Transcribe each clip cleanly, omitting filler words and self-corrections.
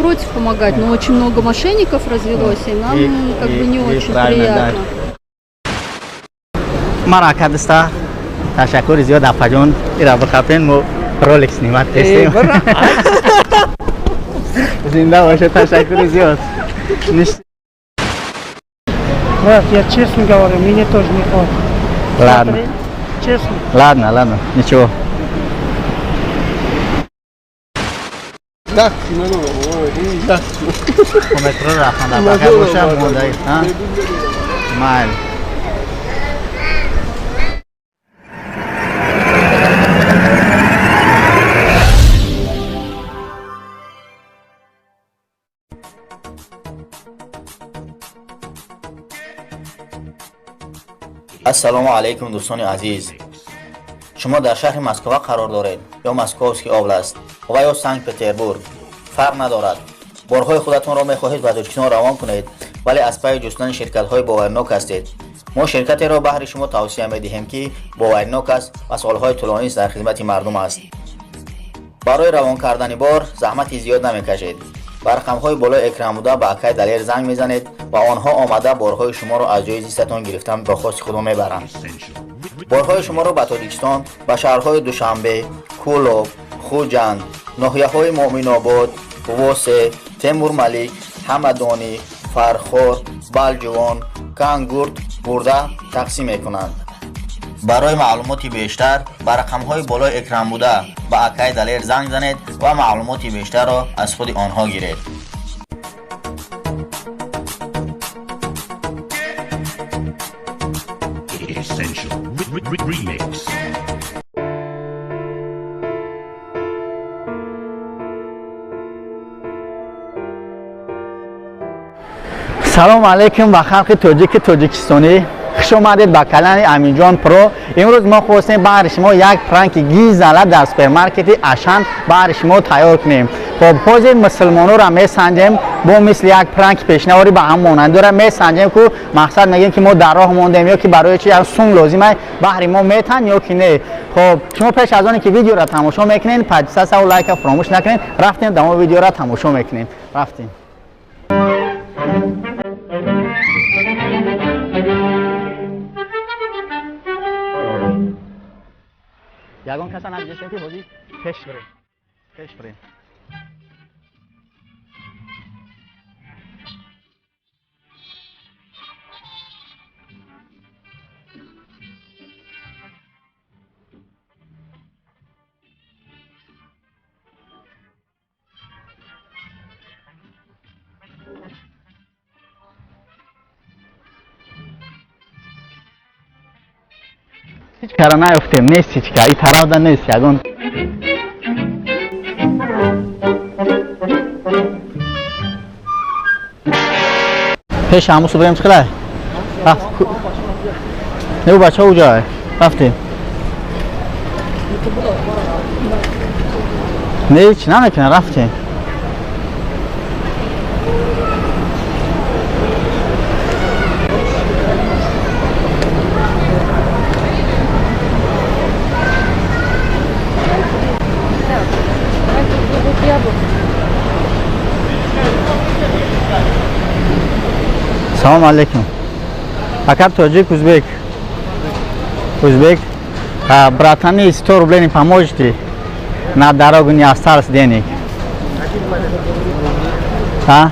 против помогать, но очень много мошенников развелось, и нам как бы не очень приятно. Мара акадиста ташаккури зиёд, апаҷон, ира бихапен, мо ролик снимать кардем. Зинда бошед, ташаккури зиёд. Брат, я честно говорю, мне тоже не хватит. Ладно. Смотри, честно. Ладно, ладно, ничего. Метро рафтан дар бақия бошам мондаи. Майли. Ассалому алайкум, дӯстони азиз. Шумо дар шаҳри Москва қарор доред ё Московский область ва ё Санкт Петербург, фарқ надорад. Борҳои худатонро мехоҳед ба Тоҷикистон равон кунед, вале аз пайи ҷустани ширкатҳои боваринок ҳастед. Мо ширкатеро баҳри шумо тавсия медиҳем, ки боваринок аст ва солҳои тӯлонист дар хизмати мардум аст. Барои равон кардани бор заҳмати зиёд намекашед. Ба рақамҳои болои экран буда ба акай Далер занг мезанед ва онҳо омада борҳои шуморо аз ҷои зистатон гирифтан ба хости худо мебаранд. Борҳои шуморо ба Тоҷикистон, ба шаҳрҳои Душанбе, Кӯлоб, Хуҷанд, ноҳияҳои Муъминобод, Восе, Темурмалик, Ҳамадонӣ, Фархор, Балҷувон, Кангурт бурда тақсим мекунанд. Барои маълумоти бештар ба рақамҳои болои экран буда ба акай Далер занг занед ва маълумоти бештарро аз худи онҳо гиред. Essential Remix. Салом алейкум ба халқи тоҷики тоҷикистонӣ. Хуш омадед ба канали Аминҷон Про. Имрӯз мо хостем баҳри шумо як пранки гизала дар супермаркети Ашан баҳри шумо тайёр кунем. Хоб, ҳозир мусулмононро месанҷем, бо мисли як пранки пешнаворӣ ба ҳам монандиро месанҷем, ку мақсад мегӯем, ки мо дар роҳ мондем ё ки барои чи як сум лозим ай, баҳри мо метан ё ки не. Хоб, шумо пеш аз оне ки видеоро тамошо мекунед, подписаться ва лайка фаромӯш накунед. Рафтем, дамо видеоро тамошо мекунем. Рафтем. Ягон каса надидем, ки ҳозир пеш бирем, пеш бирем. Ҳеҷ кара наёфтем, нест ҳеҷ ка, и тарафда нест ягон. Пеш ҳамусу бирем, чӣ рафт? Не, ӯ бача уҷай рафтем. Не, ҳеҷ намекунад, рафтем. Салом алейкум. Ака, тоҷик, узбек? Узбек. А, братаны, 100 рублей не поможете? На дорогу не осталось денег. А?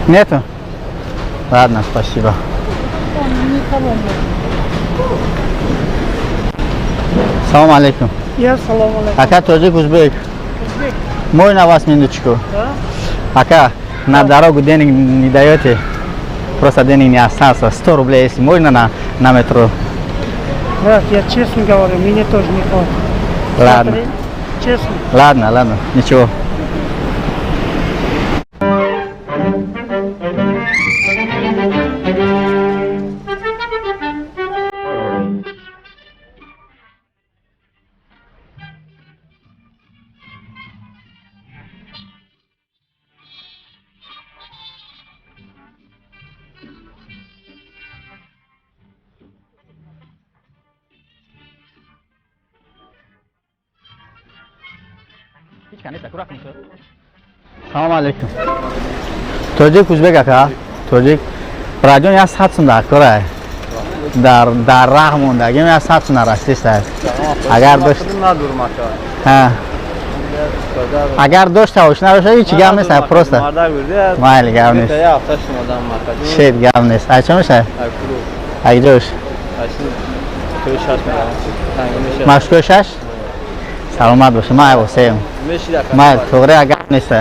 Нету? Ладно, спасибо. Салом алейкум. Я салом алейкум. Ака, тоҷик, узбек? Узбек. Можно на вас минуточку? Да? Ака, на дорогу денег не даете? Просто денег не осталось. 100 рублей, если можно, на метро. Брат, я честно говорю, мне тоже не хватит. Ладно. Смотри, честно. Ладно, ладно, ничего. Ҳеч кас нест, аку рафтем. Салом алейкум. Тоҷик, узбек, ака? Тоҷик. Браҷон, 100 сум дар кора. Дар раҳ мондагим, 100 сум нарасист. Агар дошт надурам, ака. Ҳа. Агар дошта бошӣ, надошта ҳеч гап нест, просто. Майли, гап нест. Шед, гап нест. Ай чо мешавад? Ай ҷош? Машкои шаш? Саломат бошӣ, ман айвосеем. Майли, туғри, гап нест.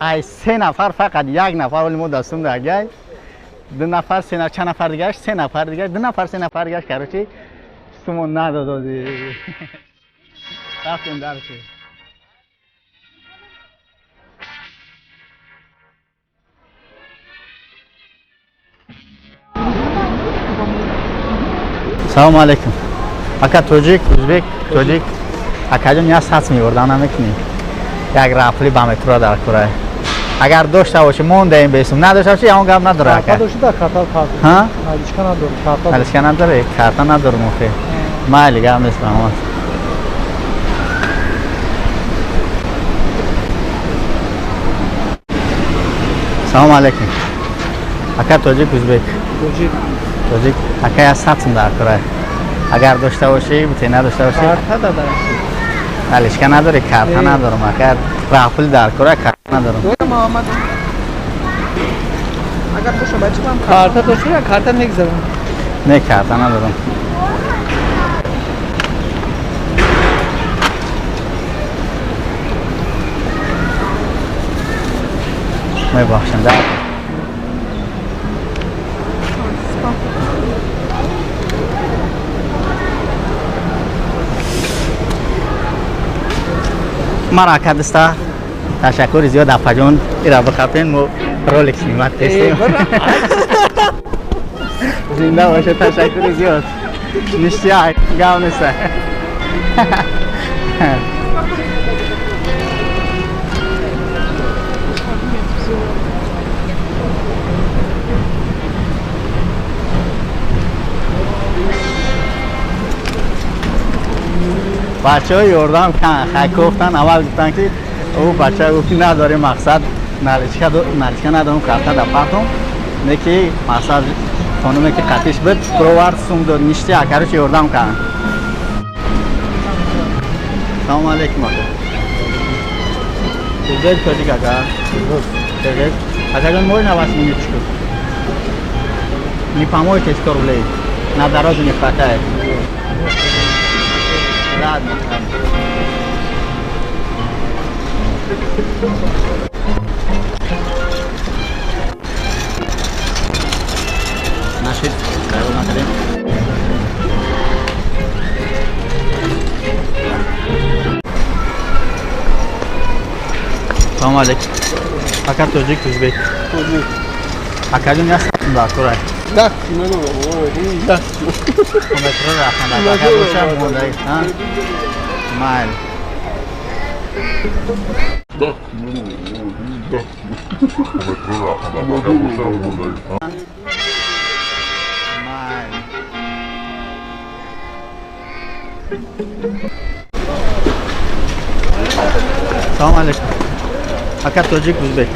Ай се нафар фақат як нафар оли мо дастум дагай. Ду нафар, се нафар, чанд нафар дигаш, се нафар дигаш, ду нафар, се нафар дигаш, короче, сумо надододи. Рафтем дальше. Салому алейкум. Ака, тоҷик, узбек? Тоҷик. Акаҷон, 100 сум ёрдам намекунӣ? Як рафли ба метро дар курай. Агар дошта бошӣ, мондаем бесум. Надошта бошӣ, ягон гап надора, ака. Ҳа? Наличка надорӣ? Карта надорам охи. Майли, гап нест, раҳмат. Салому алейкум. Ака, тоҷик, узбек? Тоҷик. Тоҷик. Ака, 100 сум дар курай. Агар дошта бошӣ, бите, надошта бошӣ? Карта дадам. Наличка надорӣ? Карта надорам, ака. Роҳпул дар курай, карта надорам. Агар боша, бача, ман карта дошта, карта мегзарам. Не, карта надорам. Мебахшам, да. Мара, ака, дӯста, ташаккури зиёд, апаҷон, ира бихапен, мо ролик снимать тестем. Зинда боша, ташаккури зиёд. Ништяк, гап неста. Бачаҳо ёрдам гуфтан, аввал гуфтан, ки ӯ бача гуфт, ки надорем, мақсад, наличка надорам, карта да партом, не ки мақсад, хонуме ки қатиш буд, провард, сум дод, ништяк, короче, ёрдам кард. Салому алейкум, ака. Узбек, тоҷик, ака? Тоҷик. Акаҷон, можно вас минуточку? Не поможете 100 рублей? На дорогу не хватает. Ладно, ладно. Нашид, дорогу накардем. Салому алейкум. Ака, тоҷик, узбек? Тоҷик. Акаҷон, 100 сум дар курай. Як як. Метро рафтан, ака, боша, мондаги. Майли. Майли. Салом алейкум. Ака, тоҷик, узбек?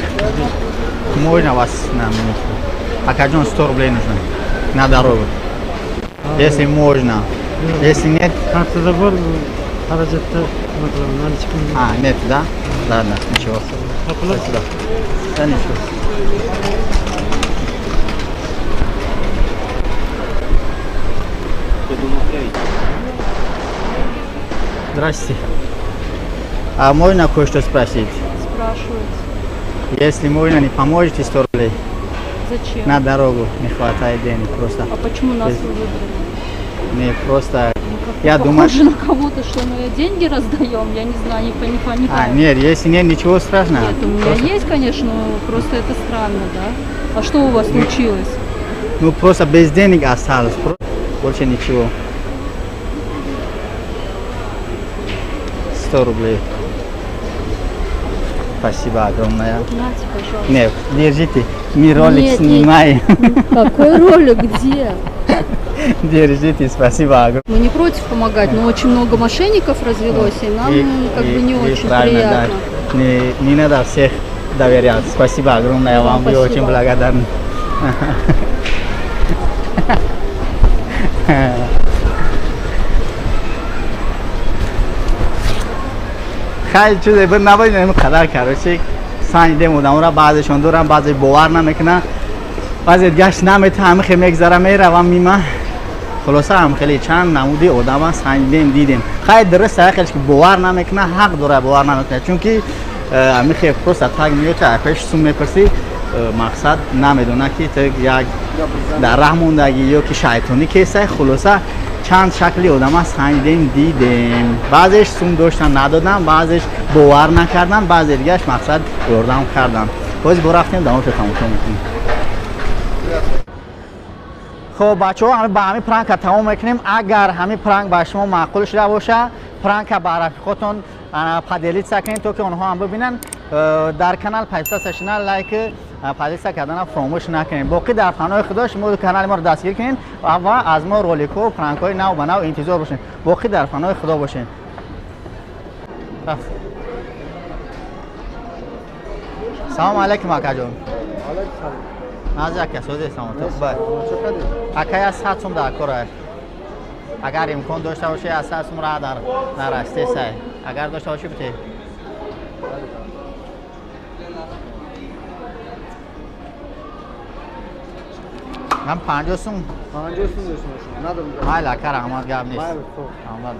Можно вас на минутку? Акаҷон, 100 рублей нужно. На дорогу. Если можно. Если нет... Картада bor, xarajatda nima qilaman, наличка. А, нет, да? Ладно, ничего. Topiladi. Спасибо. Да, ничего. Здрасте. А можно кое-что спросить? Спрашивайте. Если можно, не поможете 100 рублей? Зачем? На дорогу не хватает денег просто. А почему нас Без- вы выбрали? Не, просто Ну, как-то я думаю... похоже на кого-то, что мы деньги раздаем, я не знаю, не понимаю. А, нет, если нет, ничего страшного. Нет, у меня Просто- есть, конечно, но просто это странно, да? А что у вас случилось? Ну, просто без денег осталось. Больше ничего. 100 рублей. Спасибо огромное. Нате, пожалуйста. Нет, держите. Мы ролик Нет, нет. снимаем. Какой ролик? Где? Держите, спасибо огромное. Мы не против помогать, но очень много мошенников развелось, и нам как бы не очень правильно, да. приятно. Не надо всех доверять. Спасибо огромное вам, Вам я очень спасибо. благодарен. Хай чизе буд набоид қадар, короче, санҷидем одаморо, баъзешон дорам, баъзе бовар намекунанд, баъзе гашт намета, ҳама хел мегзара, меравам мима. Хулоса, ҳам хеле чанд намуди одама санҷидем, дидем. Хай, дуруст, хеле ки бовар намекунад, ҳақ дорад, бовар намекунад, чунки ҳами хел просто так меёта, пеш сум мепурсӣ, мақсад намедона ки ту як дар раҳ мондагӣ ё ки шайтонӣ кесай. Хулоса, чанд шакли одама санҷидем, дидем. Баъзеш сум доштан, надодан, баъзеш бовар накардан, баъзе дигаш мақсад ёрдам кардан. Боз бо рафтем, давомшо тамошо мекунем. Хоб, бачаҳо, ба ҳамин пранка тамом мекунем. Агар ҳамин пранк ба шумо маъқул шуда боша, пранка ба рафиқотон поделиться кунед, то ки онҳо ҳам бибинанд. Дар канал подписаться шудан, лайк, поделиться кардана фаромӯш накунед. Боқӣ дар паноҳи Худо. Шумо канали моро дастгир кунед ва аз мо роликҳо, пранкҳои нав ба нав интизор бошед. Боқӣ дар паноҳи Худо бошед. Салому алайкум, акаҷон. Нази ака, сози саломат. Ака, я 100 сум дар кор, агар имкон дошта бошӣ, аз 100 сум ра дар нарастесай, агар дошта бошӣ, бите. Ман 50 сум. 50 сум дошта бошам. Надорам. Майли, ака, раҳмат, гап нест. Раҳмат.